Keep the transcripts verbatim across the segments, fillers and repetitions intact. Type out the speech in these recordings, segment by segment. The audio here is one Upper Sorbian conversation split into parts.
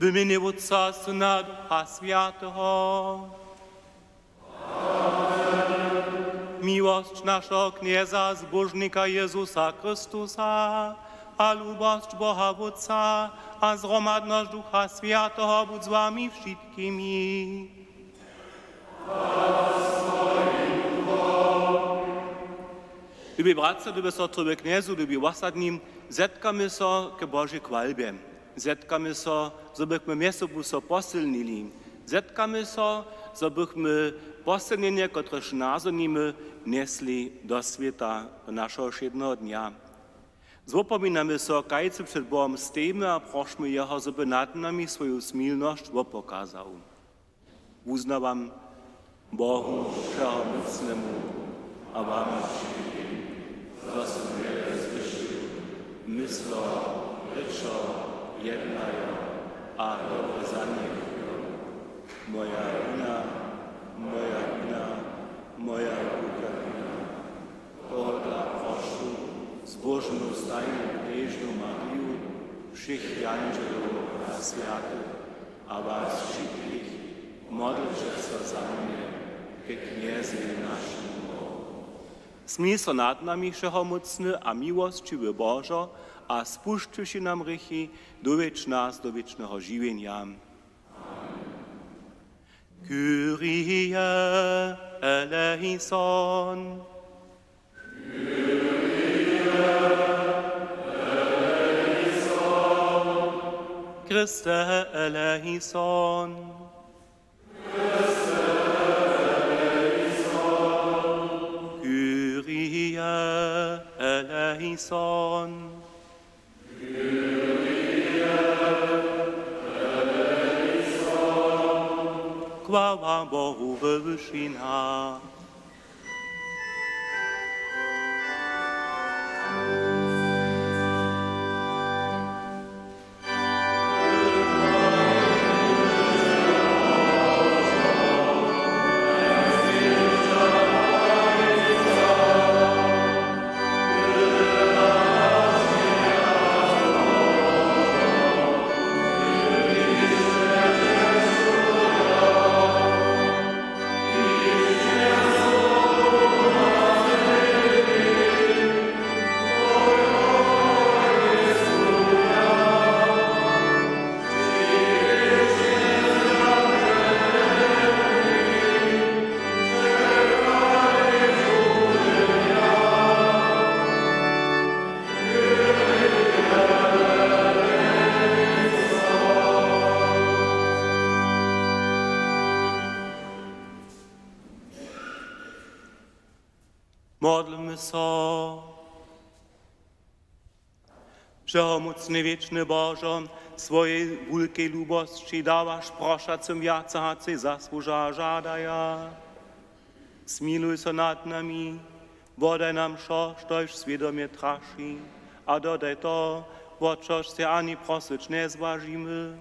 W mjenje Wótca, Syna, Ducha Swjateho. Miłosć našeho Knjeza, Zbóžnika Jězusa Chrystusa, a lubosć Boha Wótca, a zhromadnosć Ducha Swjateho budź z wami wšitkimi. Lubi bratřa, lubi sotry we Knjezu, lubi wosadni, zetkamy so k Božej chwalbje. Zetkamy so, zo bychmy mjez sobu so posylnili. Zetkamy so, zo bychmy posylnjenje, kotrež nazhonimy, njesli do swěta, do našeho wšědneho dnja. Zwopominamy so, kajcy před Bohom stejimy, a prošmy jeho, zo by nad nami swoju smilnosć wopokazał. Wuznawam Bohu Wšehomócnemu a wam wšitkim, zo sym wjele zhrěšił, mysljo, rěčo, jednajo a dobre zanjechujo. Moja wina, moja wina, moja wulka wina. Tohodla prošu zbóžnu, stajnu, knježnu Mariju, wšěch jandźelow a swjatych a was wšitkich, modlće so za mnje ke Knjezej našemu Bohu. Smil so nad nami, wšehomócny a miłosćiwy Božo, a spušćiwši nam hrěchi, dowjedź nas do wěčneho žiwjenja. Kyrie eleison. Christe eleison. Kyrie eleison. Chwała Bohu we wyšinach. Modlmy so. Wšehomócny, wěčny Božo, swojej wulkej lubosći dawaš prošacym wjace, hač sej zasłuža a žadaja. Smiluj so nad nami, wodaj nam wšo, štož swědomje traši, a dodaj to, wo čož sej ani prosyć njezwažimy.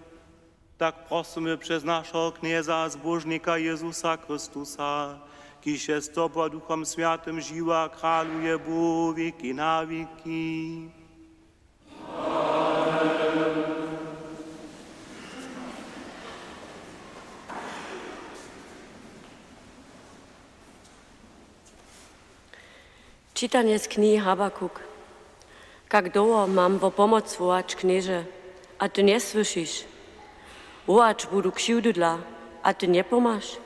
Tak prosymy přez našeho Knjeza a Zbóžnika Jězusa Chrystusa, kiž je z tobu a Duchom Swjatym žiwy a kraluje Bóh wěki na wěki. Čitanje z knihi Habakuk. Kak dołho mam wo pomoc wołać, Knježe, a ty njesłyšiš? Wołać budu křiwdy dla, a ty njepomhaš?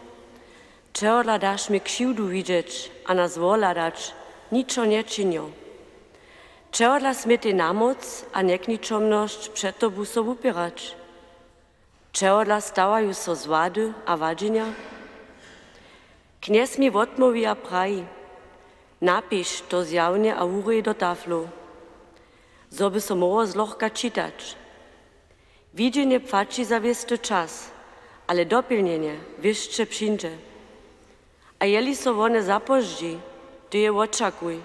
Čehodla daš mi křiwdu widźeć a nas wohladać, ničo nječinjo? Čehodla smětej namóc a njekničomnosć před tobu so wupěrać? Čehodla stawaju so zwady a wadźenja? Knjez mi wotmołwi a praji: Napiš to zjawnje a wurej do taflow, zo by so móhło zlochka čitać. Widźenje płaći za wěsty čas, ale dopjelnjenje wěsće přińdźe. A jeli so wone zapozdźi, ty je wočakuj,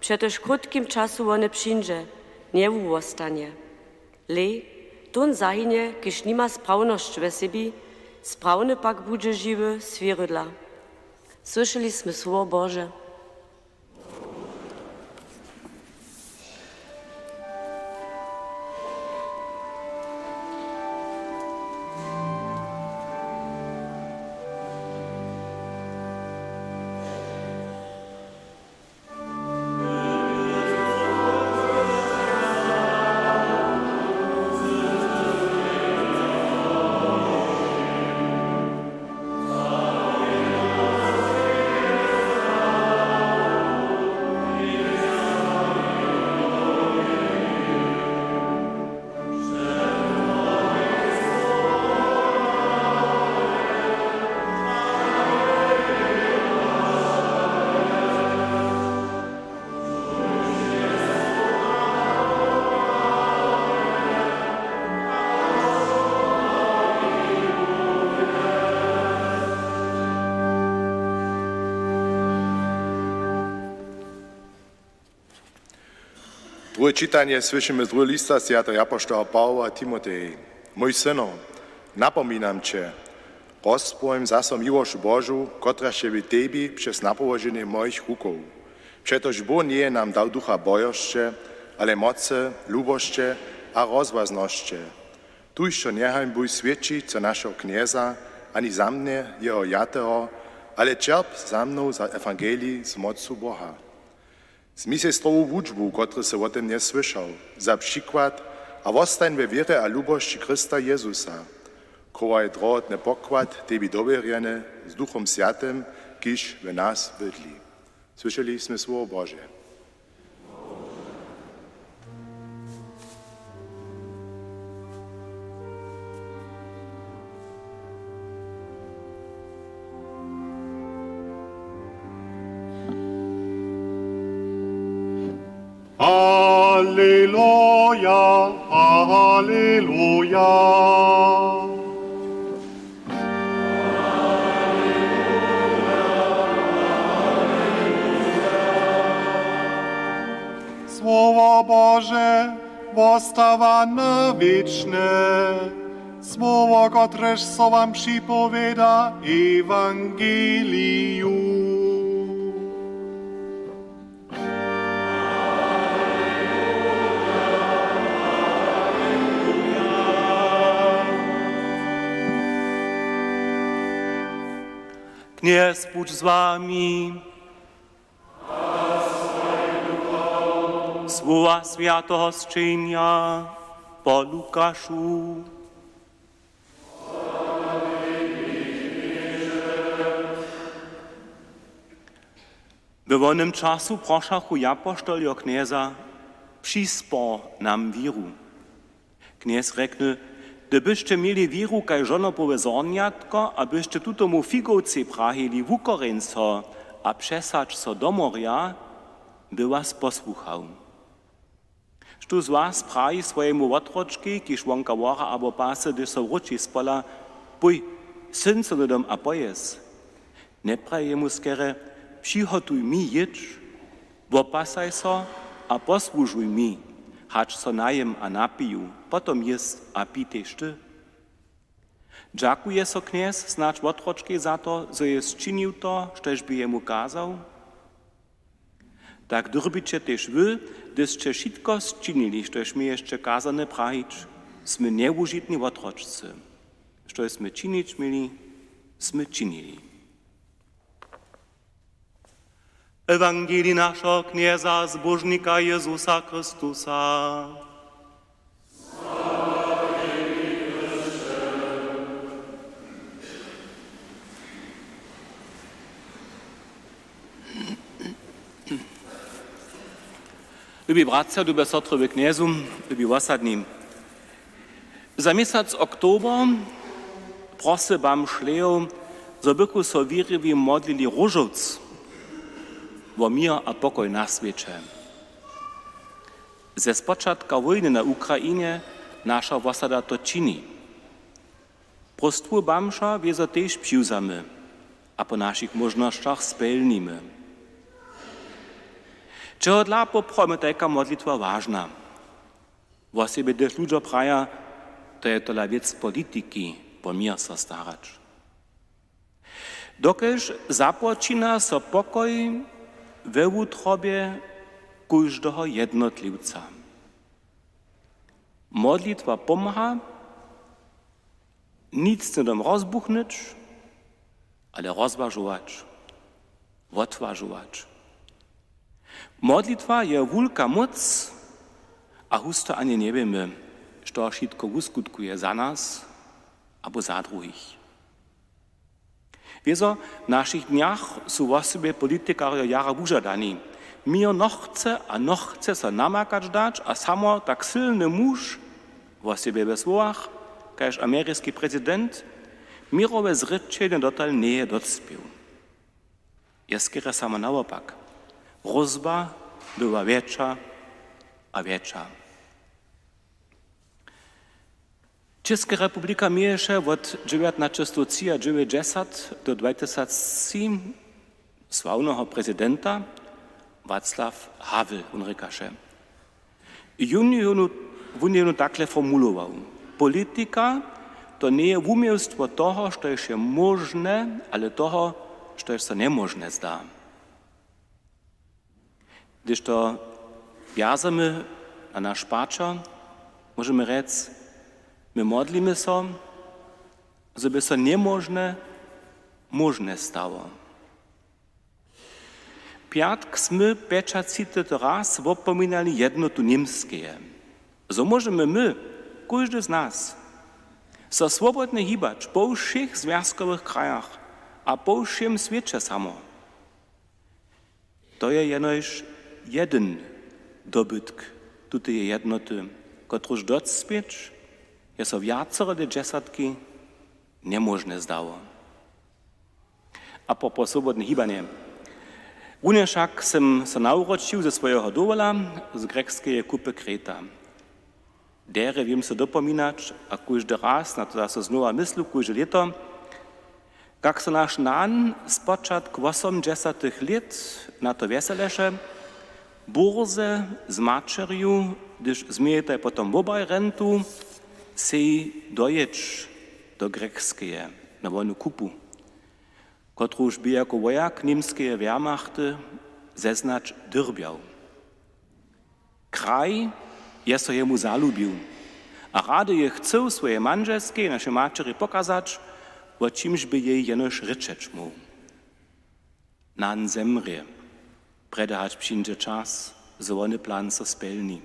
přetož w krótkim času wone přińdźe, njewuwostanje. Lej, tón zahinje, kiž nima sprawnosć we sebi, sprawny pak budźe žiwy swěry dla. Słyšeli smy słowo Bože. Druhe čitanje słyšimy z druheho lista swjateho apoštoła Pawła Timotejej. Mój syno, napominam će, rozpowěm zaso miłosć Božu, kotraž je w tebi přez napołoženje mojich rukow. Přetož Bóh njeje nam dał ducha bojosće, ale mocy, lubosće a rozwaznosće. Tuž so njehańbuj swědčić za našeho Knjeza, ani za mnje, jeho jateho, ale ćerp za mną za ewangelij z mocu Boha. Změj sej strowu wučbu, kotru sy wo tym njesłyšał, za přikład a wostań we wěrje a lubosći Chrysta Jezusa. Chowaj drohotny pokład tebi dowěrjeny z Duchom Swjatym, kiž w nas bydli. Słyšeli smy słowo Bože. Aleluja, aleluja. Słowo Bože wostawa na wěčne. Słowo, kotrež so wam připowěda ewangelium. Knjez budź z wami. Słowa swjateho sćenja po Lukašu. We wonym času prošachu japoštoljo Knjeza: Přispor nam wěru. Knjez rjekny: Hdy byšće měli wěru kaž žonopowe zhornjatko a byšće tutomu figowcej prahili: Wukorjeń so a přesadź so do morja, by was posłuchał. Štó z was praji swojemu wotročkej, kiž wonka wora abo pasy, hdyž so wróći z pola: Pój, sydń so hnydom a pojěz? Njepraji jemu skerje: Přihotuj mi jědź, wopasaj so a posłužuj mi, hač so najěm a napiju, potom jěz a pij tež ty? Dźakuje so knjez snadź wotročkej za to, zo je sčinił to, štož bě jemu kazał? Tak dyrbiće tež wy, hdyž sće wšitko sčinili, štož měješe kazane, prajić: Smy njewužitni wotročcy. Štož smy činić měli, smy činili. Ewangelij našeho Knjeza Zbóžnika Jezusa Chrystusa. Lubi bratřa, lube sotry w Knjezu, lubi wosadni. Za měsac oktober prosy bamž Leo, zo bychu so wěriwi modlili róžowc wo měr a pokoj na swěće. Ze spočatka wójny na Ukrainje naša wosada to čini. Próstwu bamža wězo tež přiwzamy a po našich móžnosćach spjelnimy. Čehodla poprawom je tajka modlitwa wažna? Wosebje hdyž ludźo praja: To je tola wěc politiki, wo měr so starać. Dokelž započina so pokoj we wutrobje kóždeho jednotliwca. Modlitwa pomha nic hnydom rozbuchnyć, ale rozwažować, wotwažować. Modlitwa je wulka móc a husto ani njewěmy, što wšitko wuskutkuje za nas abo za druhich. Wězo, w našich dnjach su wosebje politikarjo jara wužadani. Měr nochce a nochce so namakać dać a samo tak sylny muž, wosebje we słowach, kaž ameriski prezident, měrowe zrěčenje dotal njeje docpěł. Je skerje samo nawopak. Hrozba bywa wjetša a wjetša. Česka republika měješe wot dźewjatnaće stow třiadźewjećdźesat do dwatysactři sławneho prezidenta Václaw Havel. Wón rěkaše: Jón je jónu, wón je jónu takle formulował: Politika to njeje wuměłstwo toho, štož je móžne, ale toho, štož so njemóžne zda. Hdyž to wjazamy na naš pačer, móžemy rjec: My modlimy so, zo by so njemóžne móžne stało. Pjatk smy pjećatřicety raz wopominali jednotu Němskeje. Zo móžemy my, kóždy z nas, so swobodnje hibać po wšěch zwjazkowych krajach a po wšěm swěće samo. To je jenož jedyn dobytk tuteje jednoty, kotruž docpěć je so wjacore dźesatki njemóžne zdało. A propos swobodne hibanje. Runje wšak sym so nawróćił ze swojeho dowola z grekskeje kupy Kreta. Derje wěm so dopominać a kóždy raz na to zaso znowa myslu, kóžde lěto, kak so naš nan spočatk wosomdźesatych lět na to wjeseleše, bórze z maćerju, hdyž změjetaj potom wobaj rentu, sej dojěć do Grekskeje na wonu kupu, kotruž bě jako wojak němskeje Wehrmachty zeznać dyrbjał. Kraj je so jemu zalubił a rady je chcył swojej mandźelskej, našej maćeri, pokazać, wo čimž by jej jenož rěčeć móhł. Nan zemrě, prjedy hač přińdźe čas, zo wony plan so spjelni.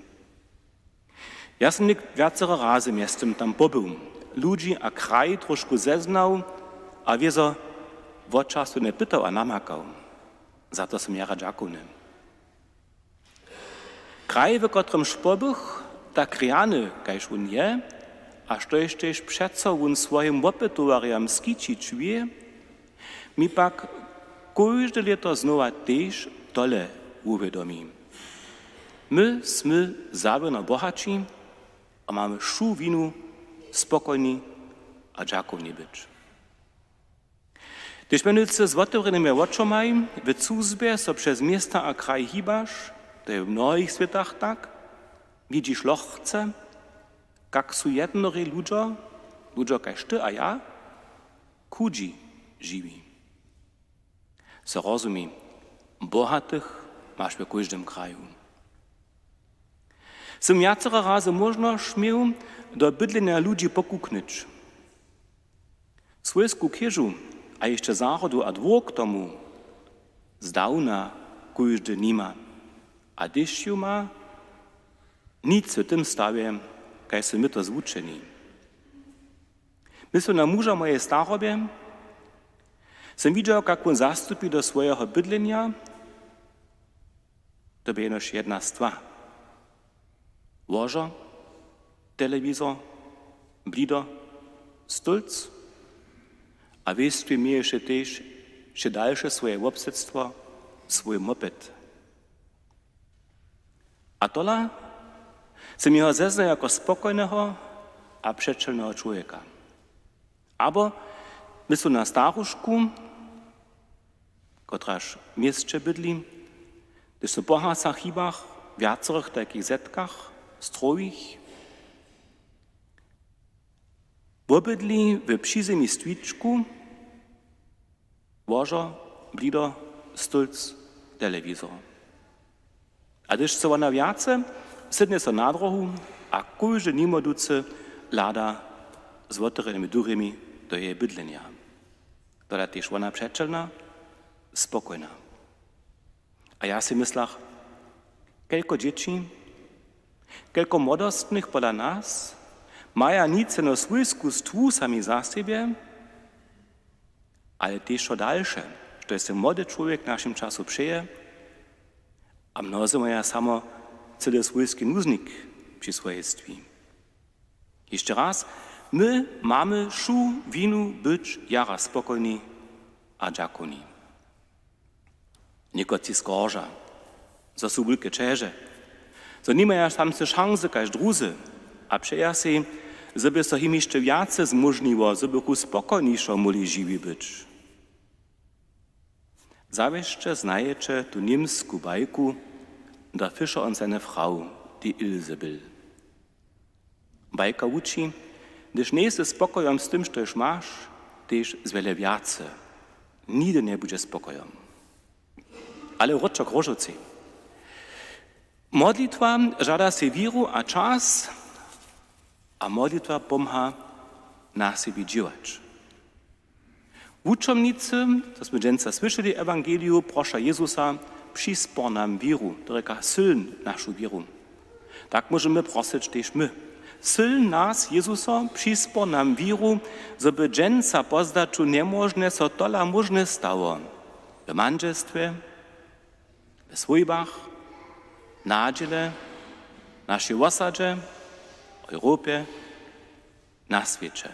Ja sym něk wjacore razy mjeztym tam pobył, ludźi a kraj tróšku zeznał a wězo wo času njepytał a namakał. Za to sym jara dźakowny. Kraj, w kotrymž pobych, tak rjany, kaž wón je, a štož tež přeco wón swojim wopytowarjam skićić wě, mi pak kóžde lěto znowa tež tole wuwědomi: My smy zawěrno bohaći a mamy wšu winu spokojni a dźakowni być. Hdyž mjenujcy z wotewrjenymi wočomaj w cuzbje so přez města a kraj hibaš, to je w mnohich swětach tak, widźiš lochce, kak su jednori ludźo, ludźo kaž ty a ja, chudźi žiwi. So rozumi, bohatych maš w kóždym kraju. Sym wjacore razy móžnosć měł, do bydlenja ludźi pokuknyć. Swójsku chěžu a hišće zahodu a dwór k tomu zdawna kóždy nima. A hdyž ju ma, nic w tym stawje, kaž smy my to zwučeni. Myslu na muža mojej starobje, sym widźał, kak wón zastupi do swojeho bydlenja, to bě jenož jedna stwa. Łožo, telewizor, blido, stólc a wěstwje měješe tež wše dalše swoje wobsydstwo, swój moped. A tola sym jeho zeznał jako spokojneho a přećelneho čłowjeka. Abo myslu na starušku, kotraž w měsće bydli, hdyž so po hasach hibach, wjacorych tajkich zetkach, strowich, wobydli w přizemi stwičku, łožo, blido, stólc, telewizor. A hdyž chce wona wjace, sydnje so na dróhu a kóždy nimoducy hlada z wotewrjenymi durjemi do jeje bydlenja. Tola tež wona přećelna, spokojna. A ja sej myslach, kelko dźěći, kelko młodostnych pola nas maja nic jeno swójsku stwu sami za sebje, ale tež wšo dalše, što je sej młody čłowjek w našim času přeje, a mnozy maja samo cyle swójski nuznik při swojej stwi. Hišće raz, my mamy wšu winu być jara spokojni a dźakowni. Někotři skorža, zo su wulke ćeže, zo nimaja samsne šansy kaž druzy a přeja sej, zo by so jim hišće wjace zmóžniło, zo bychu spokojnišo móhli žiwi być. Zawěsće znajeće tu němsku bajku Der Fischer und seine Frau. tej Ilze był. Bajka wuči: Hdyž njejsy spokojom z tym, štož maš, tež z wjele wjace nihdy njebudźe spokojom. Ale wróćo k róžowcej. Modlitwa žada sej wěru a čas, a modlitwa pomha na sebi dźěłać. Wučomnicy, to smy dźensa słyšeli w ewangeliju, proša Jezusa: Přispor nam wěru, to rěka: sylń našu wěru. Tak móžemy prosyć tež my: sylń nas, Jezuso, přispor nam wěru, zo by dźensa po zdaću njemóžne so tola móžne stało, w mandźelstwje, w swójbach, na dźěle, w našej wosadźe, w Europje, na swěće.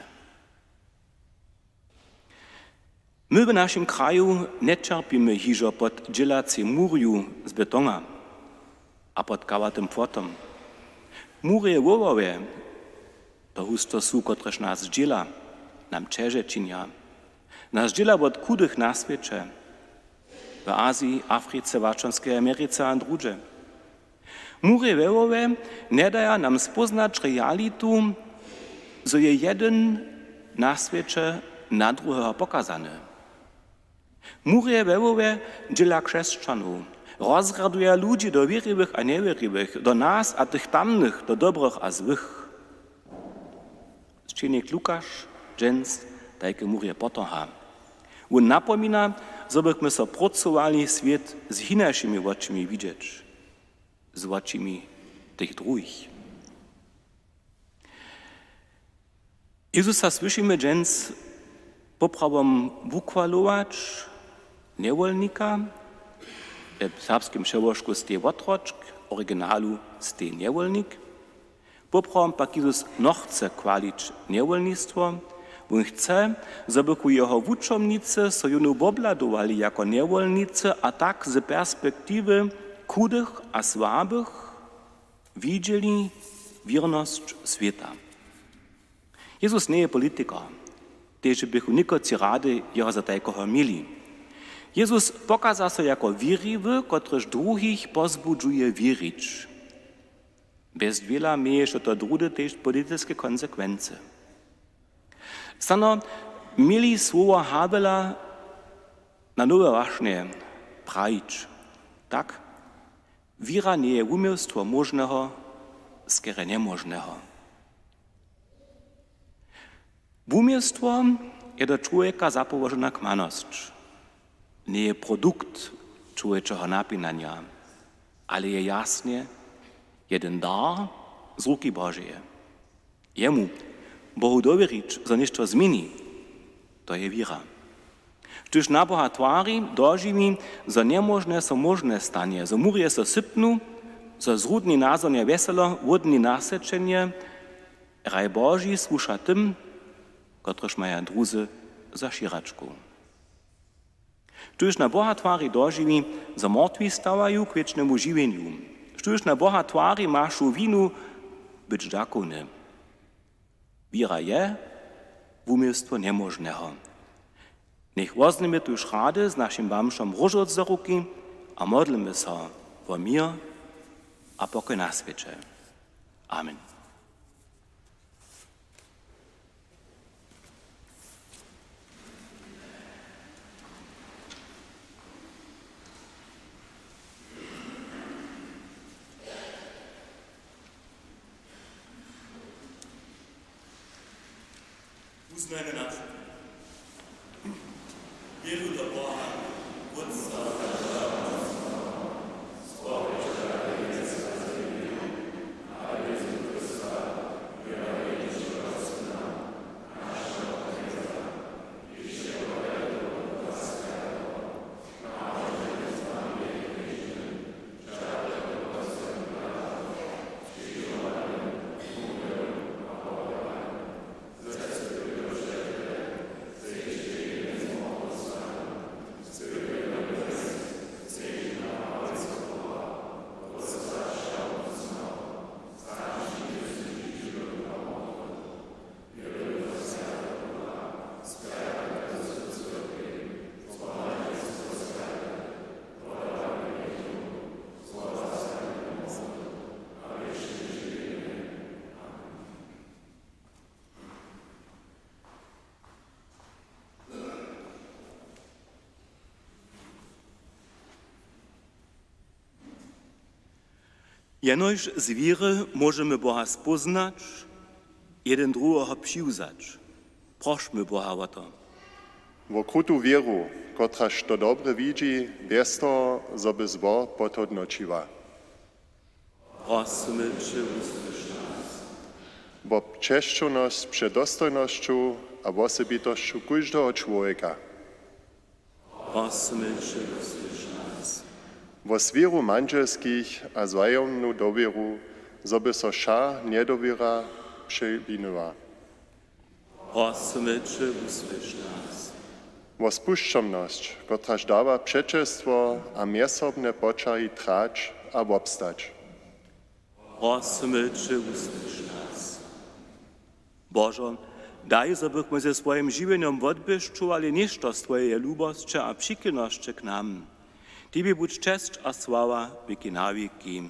My w našim kraju njećerpimy hižo pod dźělacej murju z betona a pod kawatym płotom. Murje wołowe to husto su, kotrež nas dźěla, nam ćeže činja. Nas dźěla wot chudych na swěće, w Aziji, Africe, Łaćonskej Americe a druhdźe. Murje wołowe njedaja nam spóznać realitu, zo je jedyn na swěće na druheho pokazany. Murje wołowe dźěla křesćanow, rozrjaduja ludźi do wěriwych a njewěriwych, do nas a tych tamnych, do dobrych a złych. Sćenik Lukaš dźens tajke murje potorha. Wón napomina, zo bychmy so prócowali swět z hinašimi wočimi widźeć, z wočimi tych druhich. Jezusa słyšimy dźens poprawom wuchwalować njewolnika, w serbskim přełožku stej wotročk, w originalu stej njewolnik. Poprawom pak Jezus nochce chwalić njewolnistwo. Wón chce, zo bychu jeho wučomnicy so jónu wobhladowali jako njewolnicy a tak z perspektiwy chudych a słabych widźeli wěrnosć swěta. Jezus njeje politikar, tež bychu někotři rady jeho za tajkeho měli. Jezus pokaza so jako wěriwy, kotryž druhich pozbudźuje wěrić. Bjez dwěla měješe to druhdy tež politiske konsekwency. Snano měli słowa Havela na nowe wašnje prajić tak: Wěra njeje wuměłstwo móžneho, skerje njemóžneho. Wuměłstwo je do čłowjeka zapołožena kmanosć. Njeje produkt čłowječeho napinanja, ale je jasnje jedyn dar z ruki Božeje. Jemu, Bohu, dowěrić, zo něšto změni, to je wěra. Štóž na Boha twari, dožiwi, zo njemóžne so móžne stanje, zo murje so sypnu, zo zrudni nazhonja wjeselo, hłódni nasyćenje, raj Boži słuša tym, kotryž maja druzy za šěračku. Štóž na Boha twari, dožiwi, zo mortwi stawaju k wěčnemu žiwjenju. Štóž na Boha twari, mašu winu być dźakowny. Wěra je wuměłstwo njemóžneho. Njech woznjemy tuž rady z našim bamžom róžowc do ruki a modlmy so wo měr a pokoj na swěće. Amen. Wuznajmy našu wěru do Boha, Wótca. Jenož z wěry móžemy Boha spóznać, jedyn druheho přiwzać. Prošmy Boha wo to. Wo krutu wěru, kotraž to dobre widźi, bjez toho, zo by zło podhódnoćiła. Prosymy će, wusłyš nas. Wo přesćownosć před dostojnosću a wosebitosću kóždeho čłowjeka. Prosymy će, wusłyš nas. Wo swěru mandźelskich a wzajomnu dowěru, zo by so wša njedowěra přewinyła. Prosymy će, wusłyš nas. Wo spušćomnosć, kotraž dawa přećelstwo a mjezsobne poćahi trać a wobstać. Prosymy će, wusłyš nas. Božo, daj, zo bychmy ze swojim žiwjenjom wotbłyšćowali něšto z twojeje lubosće a přichylnosće k nam. Tebi budź česć a sława wěki na wěki.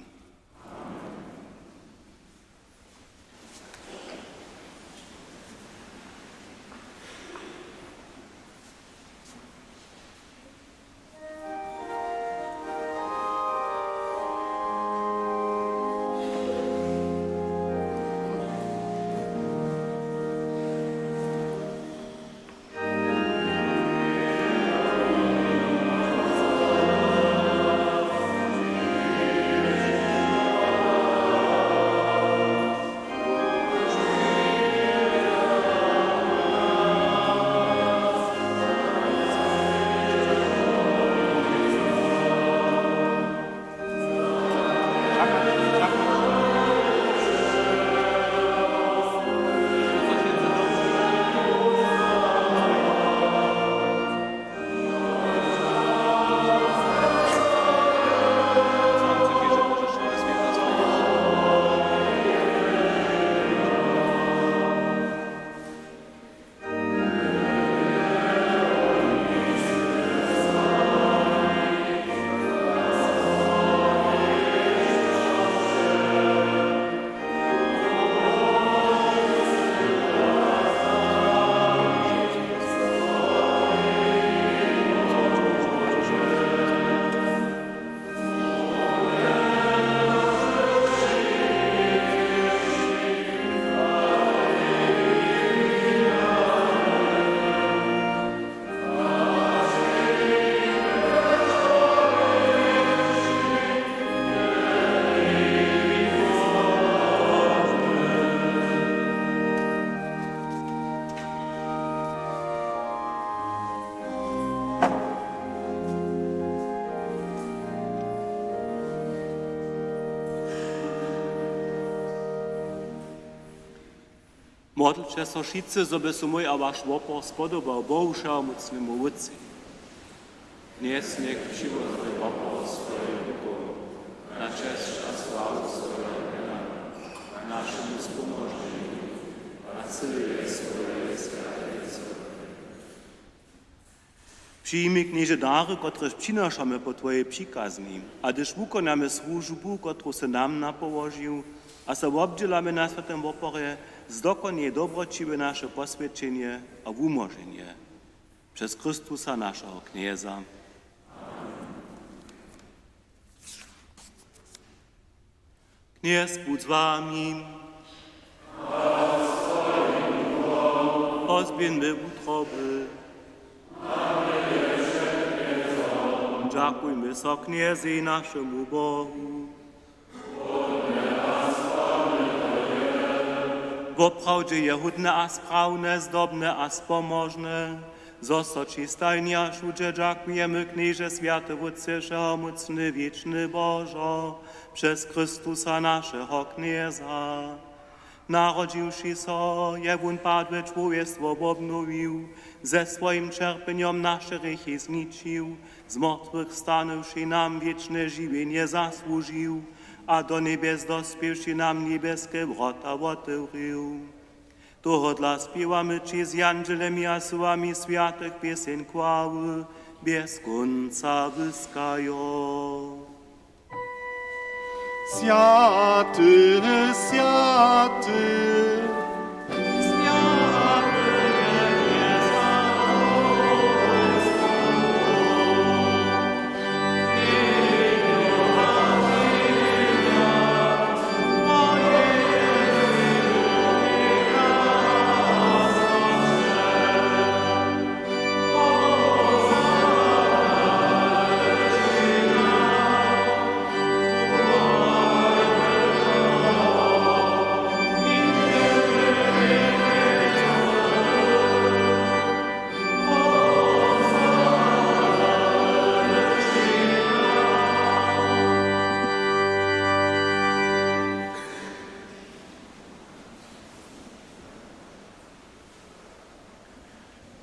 Modlće so wšitcy, zo by so mój a waš wopor spodobał Bohu, wšehomócnemu Wótcej. Knjez njech přiwozmje wopor swojeju rukow na česć a sławu swojeho mjena, našemu spomoženju a cyłej swojej swjatej cyrkwi. Přijmi, Knježe, dary, kotrež přinašamy po twojej přikazni, a hdyž wukonjamy słužbu, kotruž sy nam napołožił, a so wobdźělamy na swjatym woporje, zdokonjej dobroćiwje naše poswjećenje a wumóženje. Přez Chrystusa, našeho Knjeza. Knjez budź z wami. Pozběhńmy wutroby. Dźakujmy so Knjezej, našemu Bohu. Woprawdźe je hódne a sprawne, zdobne a spomožne, zo so ći stajnje a wšudźe dźakujemy, Knježe, swjaty Wótče, wšehomócny, wěčny Božo, přez Chrystusa, našeho Knjeza. Narodźiwši so, je wón padłe čłowjestwo wobnowił, ze swojim ćerpjenjom naše hrěchi zničił, z mortwych stanywši nam wěčne žiwjenje zasłužił a do njebjes dospěwši nam njebjeske wrota wotewrěł. Tohodla spěwamy ći z jandźelemi a słowami swjatych pěseń chwały bjez kónca wyskajo. Swjaty, swjaty,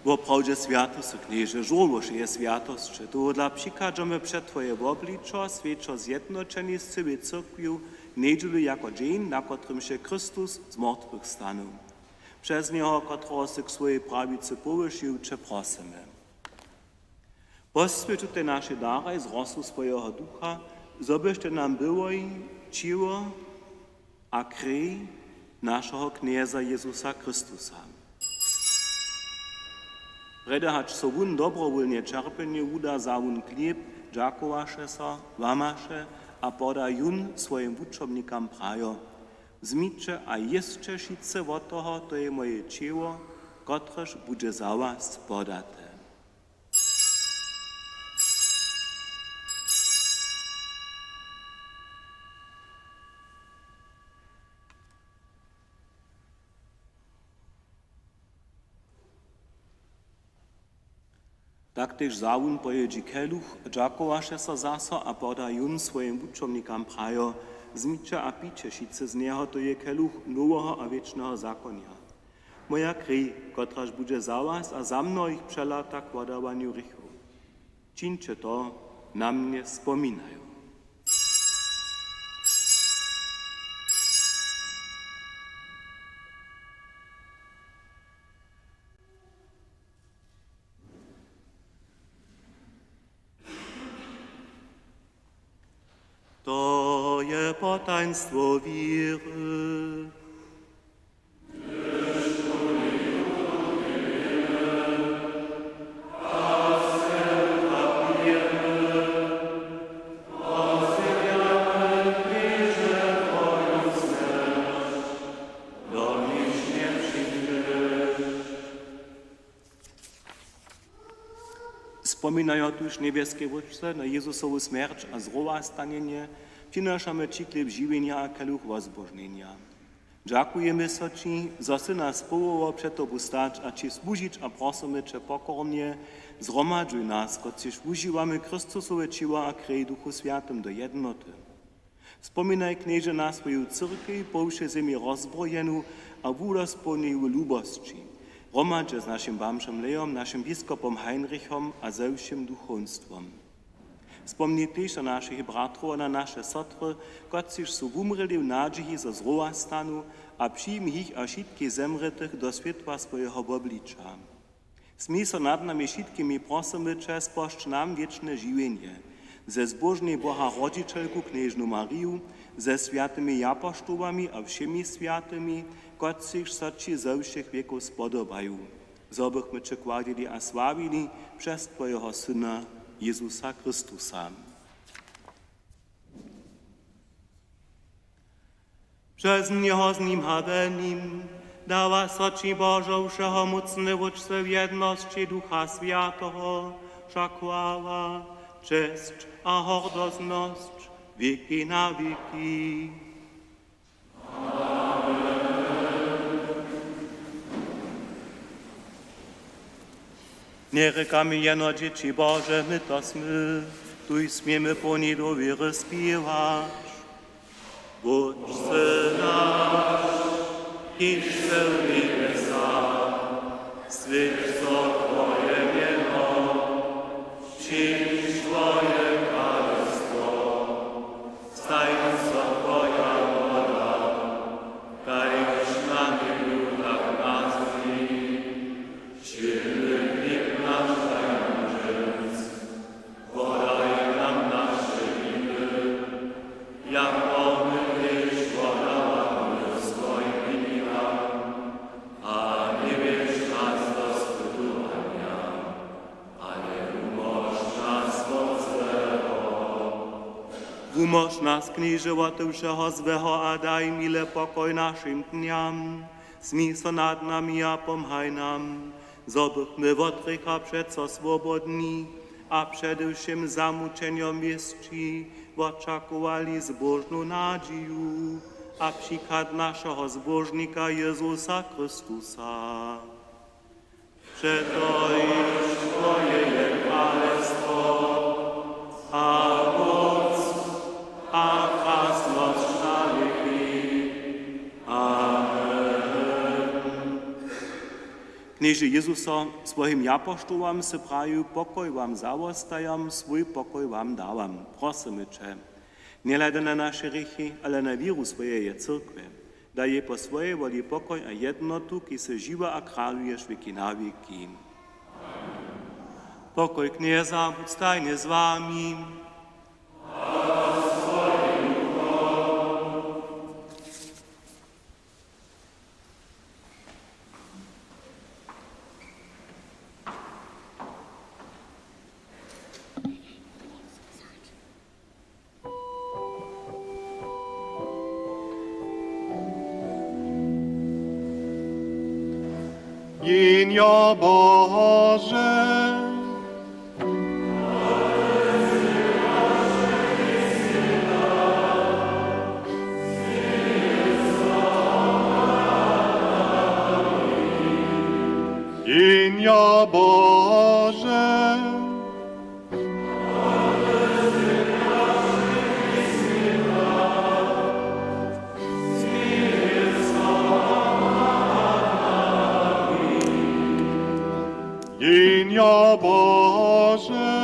Woprawdźe swjaty sy, Knježe, žórło wšeje swjatosće. Tohodla přichadźamy před Twoje wobličo, swjećo zjednoćeni z cyłej cyrkwju njedźelu jako dźeń, na kotrymž je Chrystus z mortwych stanył. Přez njeho, kotrehož sy k swojej prawicy powyšił, će prosymy: Poswjeć tutej našej daraj z rosu swojeho Ducha, zo byštej nam byłoj ćěło a krej našeho Knjeza Jezusa Chrystusa. Prjedy hač so wón dobrowólnje ćerpjenju wuda, wza wón chlěb, dźakowaše so, łamaše a poda jón swojim wučomnikam, prajo: Wzmiće a jěsće wšitcy wot toho, to je moje ćěło, kotrež budźe za was podate. Tak tež wza wón po jědźi keluch, dźakowaše so zaso a poda jón swojim wučomnikam, prajo: Wzmiće a pijće wšitcy z njeho, to je keluch noweho a wěčneho zakonja, moja krej, kotraž budźe za was a za mnohich přelata k wodawanju hrěchow. Čińće to, na mnje spominajo. To je potajnstwo wěry. Spominajo tuž, njebjeski Wótče, na Jezusowu smjerć a zrowastanjenje, přinašamy Ći chlěb žiwjenja a keluch wozbožnjenja. Dźakujemy so Ći, zo sy nas powołał před Tobu stać a Ći słužić, a prosymy Će pokornje: Zhromadźuj nas, kotřiž wužiwamy Chrystusowe ćěło a krej, w Duchu Swjatym do jednoty. Spominaj, Knježe, na swoju cyrkej po wšej zemi rozbrojenu a wudospołń ju w lubosći, hromadźe z našim bamžom Leom, našim biskopom Heinrichom a ze wšěm duchowstwom. Spomni tež na našich bratrow a na naše sotry, kotřiž su wumrěli w nadźiji, zo zrowastanu, a přijmi jich a wšitkich zemrětych do swětła swojeho wobliča. Smil so nad nami wšitkimi, prosymy Će, spožč nam wěčne žiwjenje ze zbóžnej Boha rodźićelku knježnu Mariju, ze swjatymi japoštołami a wšěmi swjatymi, kotřiž so Ći ze wšěch wěkow spodobaju, zo bychmy Će chwalili a sławili přez Twojeho Syna Jezusa Chrystusa. Přez njeho, z nim a w nim dawa so Ći, Božo, wšehomócny Wótče, w jednosći Ducha Swjateho wša chwała, česć a hordoznosć wěki na wěki. Njerěkamy jeno dźěći Bože, my to smy, tuž směmy połni dowěry spěwać: Wótče naš, kiž sy w njebjesach, swjeć so Twoje mjeno, přińdź Twoje kralestwo, stań so Twoja wola, kaž na njebju, tak na zemi. Wšědny chlěb naš daj nam dźens, wodaj nam naše winy, jako my tež wodawamy swojim winnikam, a njewjedź nas do spytowanja, ale wumóž nas wot złeho. Wumóž nas, Knježe, wot wšeho złeho a daj mile pokoj našim dnjam. Smil so nad nami a pomhaj nam, zo bychmy wot hrěcha přeco swobodni a přede wšěm zamućenjom wěsći wočakowali zbóžnu nadźiju a přichad našeho Zbóžnika Jezusa Chrystusa. Přetož Twoje je kralestwo a móc a krasnosć na wěki. Amen. Knježe Jezuso, swojim japoštołam sy prajił: „Pokoj wam zawostajam, swój pokoj wam dawam.” Prosymy će, njehladaj na naše hrěchi, ale na wěru swojeje cyrkwje, daj jej po swojej woli pokoj a jednotu, kiž sy žiwy a kraluješ wěki na wěki. Pokoj Knjeza budź stajnje z wami. Jehnjo Bože. Jehnjo Bože. Jehnjo Bože.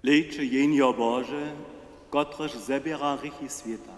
Hlejće, Jehnjo Bože, kotrež zběra hrěchi swěta.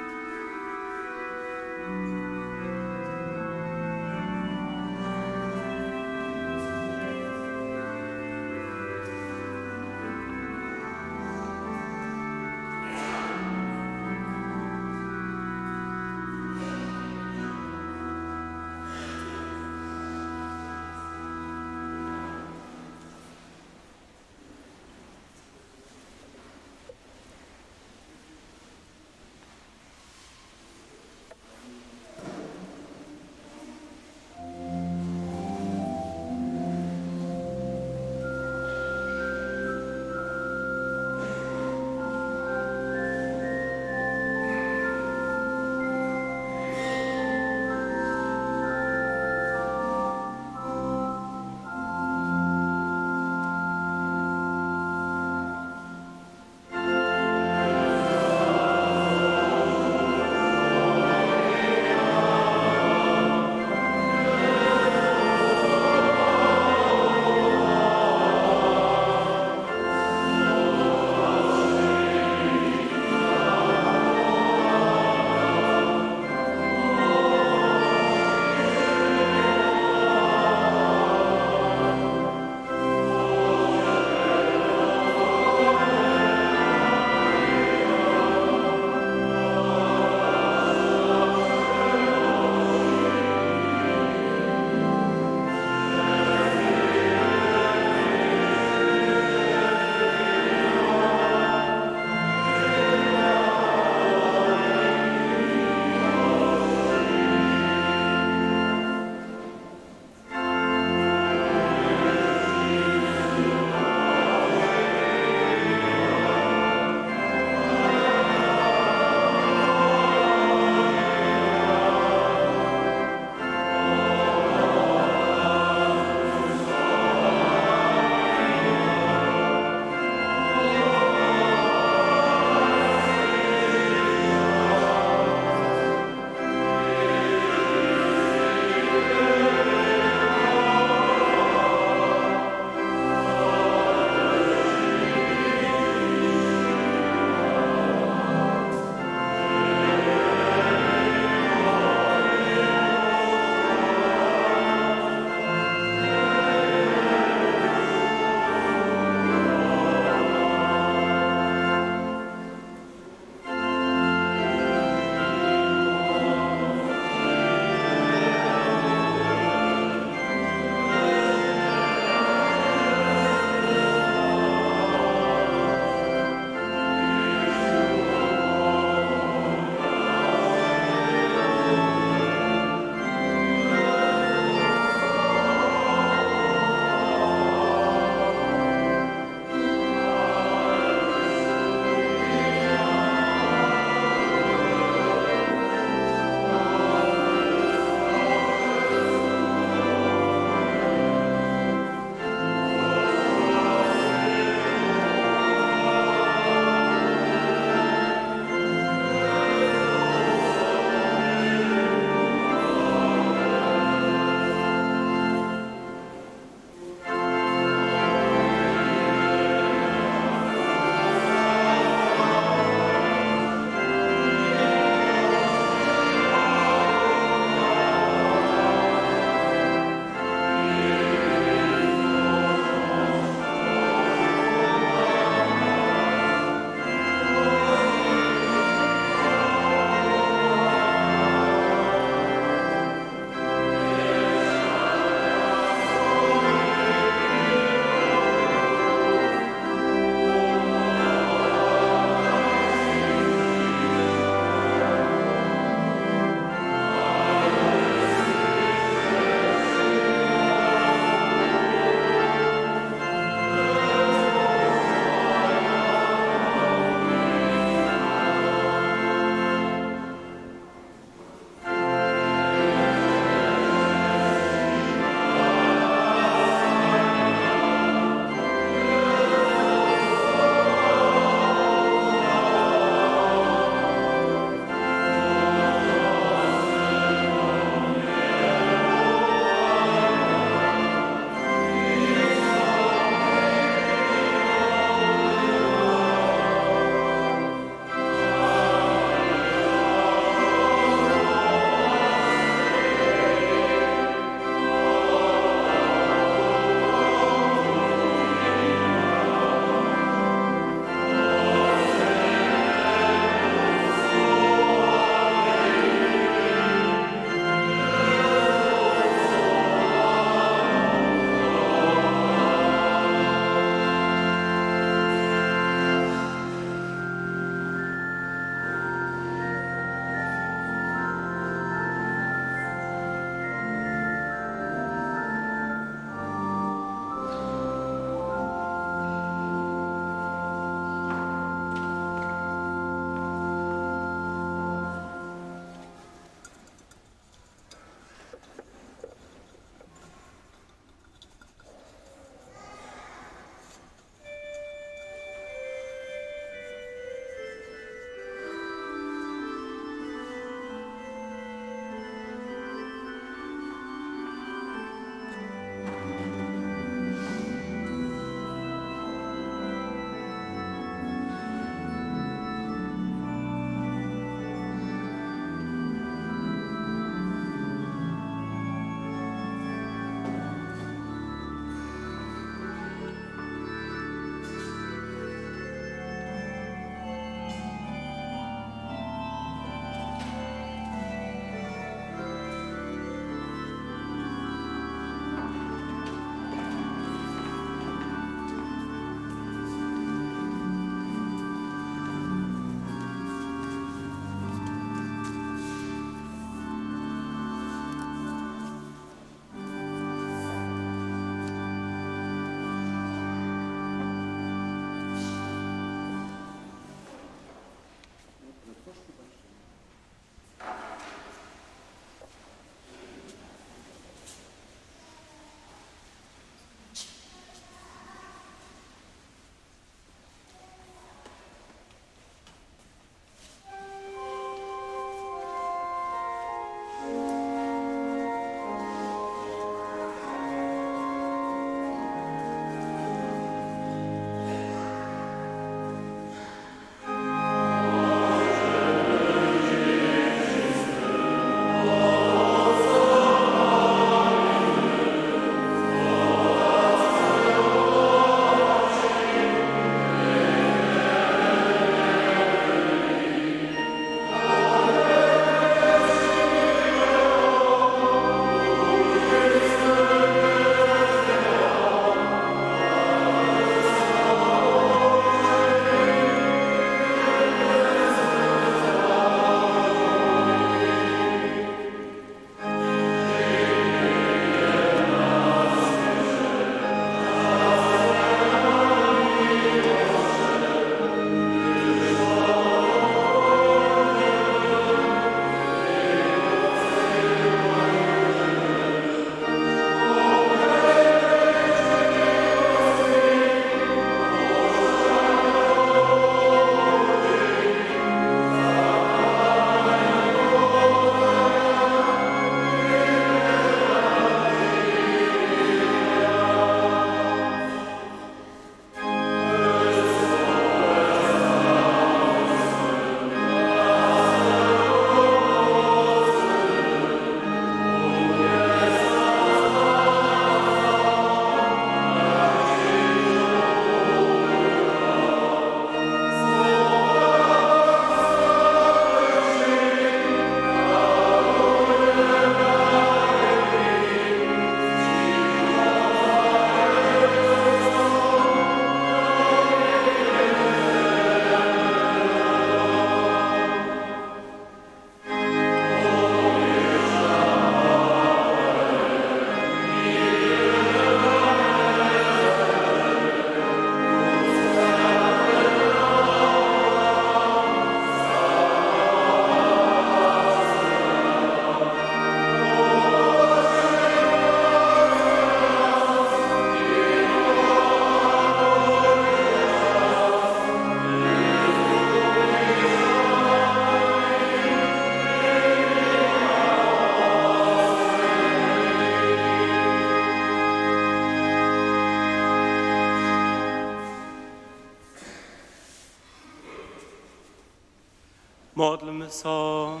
Modlmy so.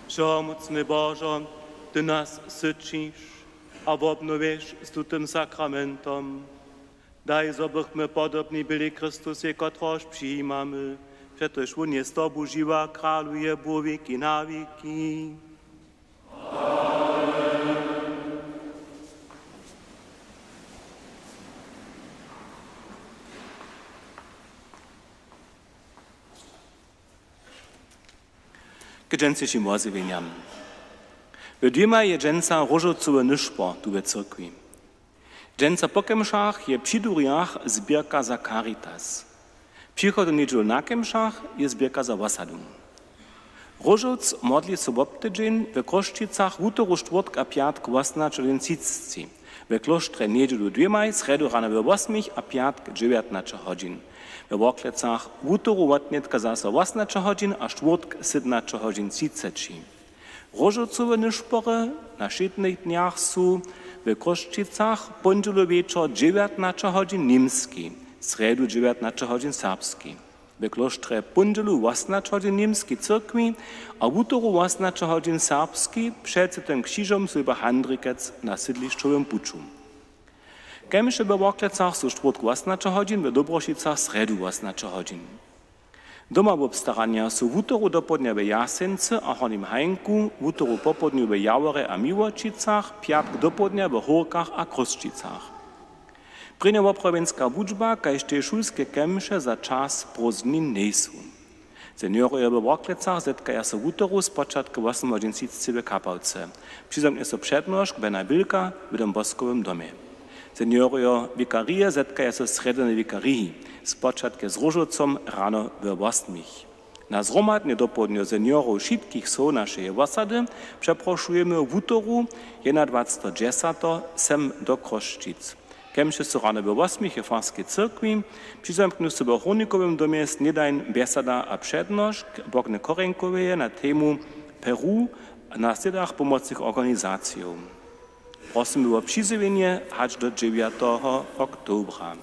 Wšehomócny Božo, ty nas syćiš a wobnowješ z tutym sakramentom. Daj, zo bychmy podobni byli Chrystusej, kotrehož přijimamy, přetož wón je z tobu žiwy a kraluje Bóh wěki na wěki. K dźensnišim wozjewjenjam. We dwěmaj je dźensa róžowcowy nyšpor tu we cyrkwi. Dźensa po kemšach je při durjach zběrka za Caritas. Přichodnu njedźelu na kemšach je zběrka za wosadu. Róžowc modli so wob tydźeń we Chrósćicach wutoru, štwórtk a pjatk wosomnaće hodźin třiceći, we klóštrje njedźelu dwěmaj, srjedu rano we wosmich a pjatk dźewjatnaće hodźin, we Worklecach wutoru wotnětka zaso wosomnaće hodźin a štwórtk sydomnaće hodźin třiceći. Róžowcowe nyšpory na wšědnych dnjach su we Chrósćicach póndźelu wječor dźewjatnaće hodźin němski, srjedu dźewjatnaće hodźin serbski, we klóštrje póndźelu wosomnaće hodźin němski cyrkwi a wutoru wosomnaće hodźin serbski před Swětym křižom swójby Handrikec na sydlišćowym puću. Kemše we Worklecach su štwórtk wosomnaće hodźin, we Dobrošicach srjedu wosomnaće hodźin. Domawobstaranja su wutoru dopołdnja we Jaseńcy a Hornim Hajnku, wutoru popołdnju we Jaworje a Miłoćicach, pjatk dopołdnja we Hórkach a Chrósćicach. Prěnjowoprawjenska wučba kaž tež šulske kemše za čas prózdnin njejsu. Seniorojo we Worklecach zetkaja so wutoru spočatk wosomhodźin třiceći we Kapałce. Přizamknje so přednošk Bena Bilka w Don Boskowym domje. Seniorojo wikarije zetkaja so srjednje na wikariji, spočatk z róžowcom rano we wosmich. Na zhromadne dopołdnjo seniorow wšitkich wsow našeje wosady přeprošujemy wutoru, jedynadwaceteho dźesateho, sem do Chrósćic. Kemše su rano we wosmich w farskej cyrkwi, přizamknu so we Hórnikowym domje snědań, bjesada a přednošk Bogny Korjenkoweje na temu Peru na slědach pomocnych organizacijow. Prosymy wo přizjewjenje hač do dźewjateho oktobra.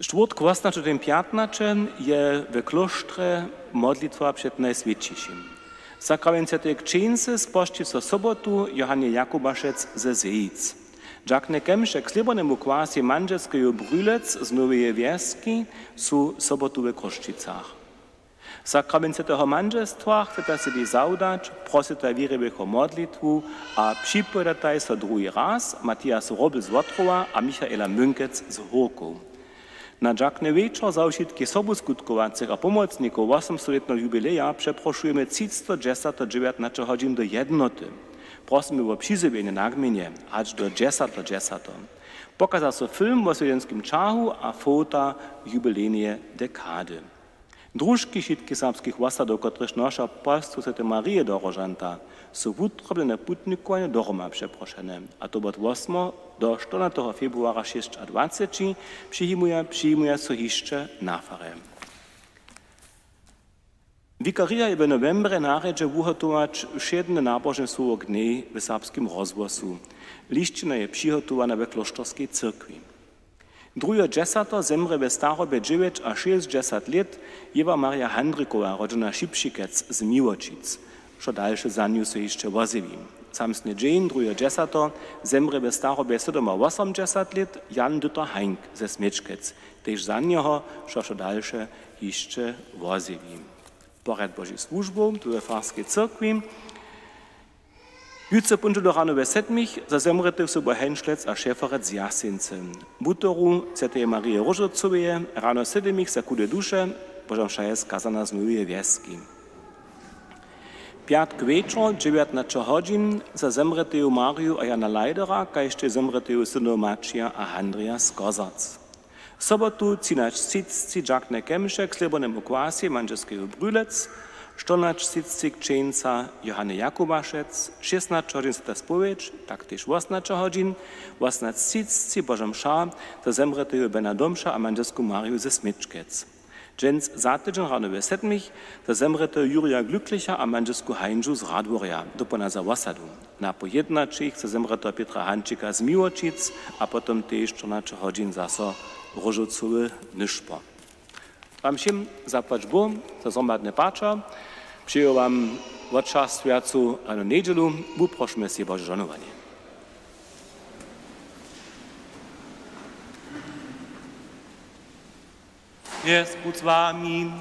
Štwórtk wosomnaće pjatnaće je we klóštrje modlitwa před Najswjećišim. Sakrament swjateje křćeńcy spožči so sobotu Johanje Jakubašec ze Zejic. Dźakne kemše k slěbornemu kwasej mandźelskeju Brylec z Noweje Wjeski su sobotu we Chrósćicach. Sakrament swjateho mandźelstwa chceta sebi zawdać, prosytaj wěriwych wo modlitwu a připojedataj so druhi raz Matias Robl z Wotrowa a Michaela Münkec z Hórkow. Na dźakny wječor za wšitkich sobuskutkowacych a pomocnikow wosomstolětneho jubileja přeprošujemy třiceteho dźesateho dźewjatnaće hodźin do Jednoty. Prosymy wo přizjewjenje na gmejnje hač do dźesateho dźesateho. Pokaza so film wo swjedźenskim ćahu a fota jubilejneje dekady. Družki wšitkich serbskich wosadow, kotrež noša postu swjateje Marije do Róžanta, su wutrobnjene putnikowanje do Roma přeprošene, a to wot wosmeho do štyrnateho februara šěsćadwaceći, přijimuja, přijimuja so hišće na farje. Wikarija je w nowembrje na rjedźe wuhotować wšědne nabožne słowo k njej w serbskim rozhłosu. Lisćina je přihotowana we klóšterskej cyrkwi. Druheho dźesateho zemrě we starobje dźewjećašěsćdźesat lět Ewa Marja Handrikowa, rodźena Šipšikec z Miłoćic. Wšo dalše za nju so hišće wozjewi. Samsny dźeń, druheho dźesateho, zemrě we starobje sydomawosomdźesat lět Jan Dyter Hajnk ze Směčkec. Tež za njeho so wšo dalše hišće wozjewi. Porjad Božich słužbow tu we farskej cyrkwi. Jutře póndźelu rano we sedmich za zemrětych sobu Henšlec a Šeferec z Jaseńcy. Wutoru swjateje Marije Róžowcoweje rano sedmich za chude duše Boža mša je skazana z Noweje Wjeski. Pjatk wječor dźewjatnaće hodźin za zemrěteju Marju a Jana Leidera, kaž tež zemrěteju synow Maćija a Handrija z Kozarc. Sobotu třinaće třiceći dźakne kemše k slěbornemu kwasej mandźelskeju Brylec, štyrnaće třiceći křćeńca Johany Jakubašec, šěsnaće hodźin swjata spowědź, tak tež wosomnaće hodźin, wosomnaće třiceći Boža mša za zemrěteju Bena Domša a mandźelsku Marju ze Směčkec. Dźens za tydźeń rano we sedmich za zemrěteho Jurja Glücklicha a mandźelsku Hańžu z Radworja, dopołdnja za wosadu. Napoł jědnaćich za zemrěteho Pětra Hančika z Miłoćic a potom tež štyrnaće hodźin zaso róžowcowy nyšpor. Wam wšěm zapłać Bóh za zhromadne pačer. Přeju wam wotčerstwjacu rjanu njedźelu. Wuprošmy sej Bože žohnowanje. Knjez budź z wami.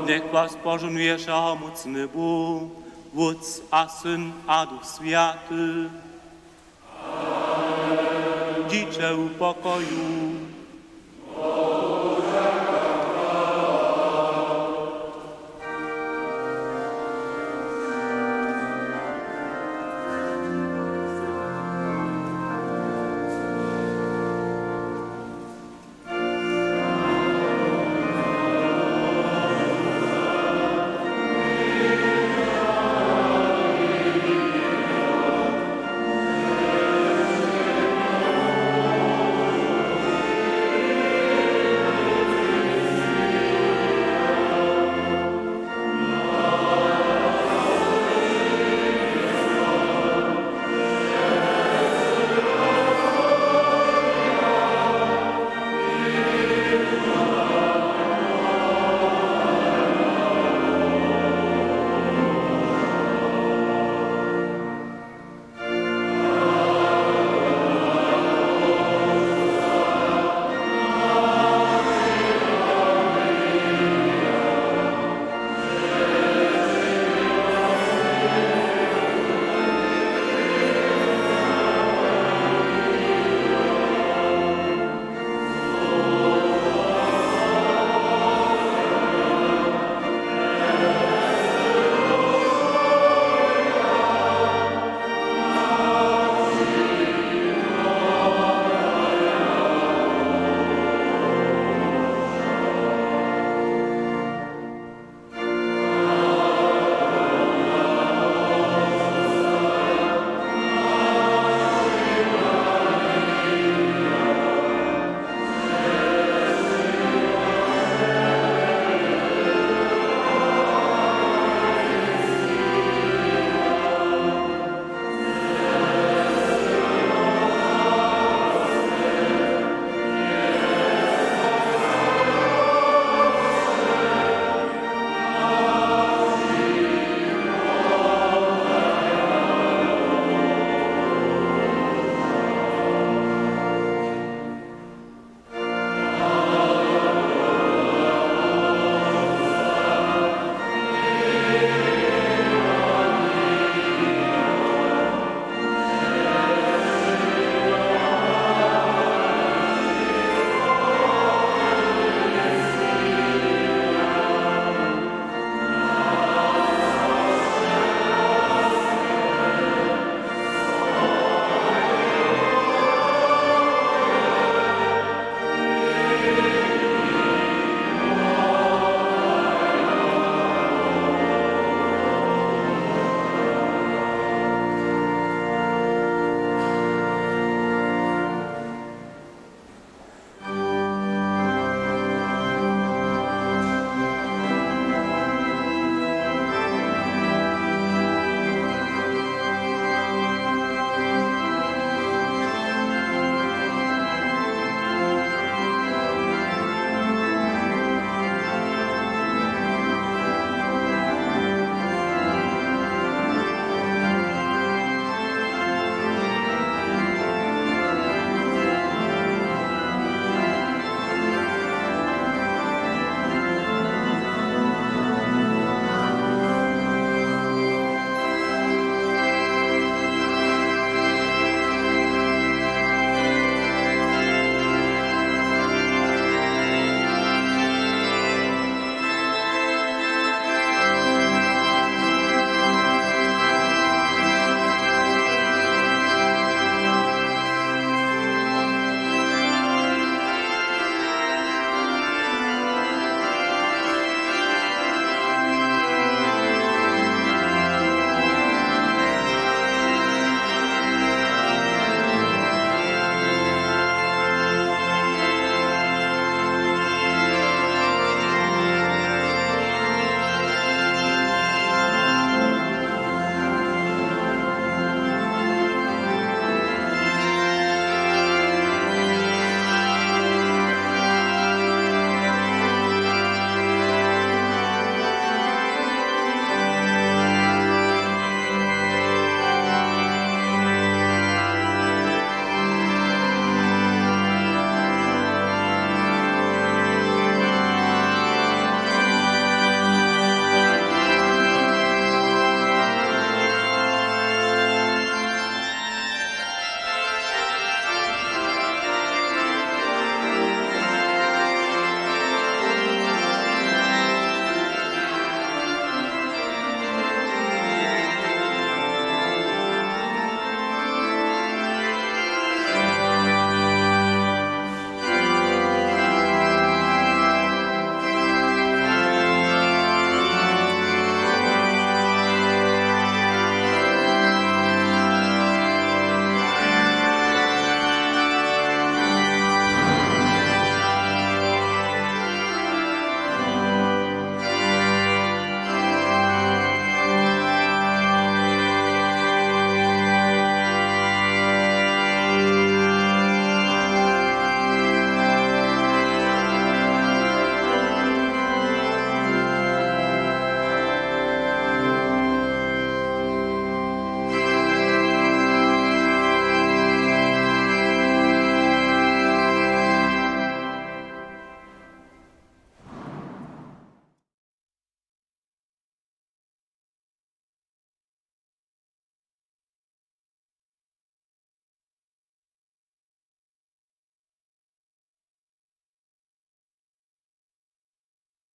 Njech was požohnuje wšehomócny Bóh, Wótc a Syn a Duch Swjaty. Dźiće w pokoju.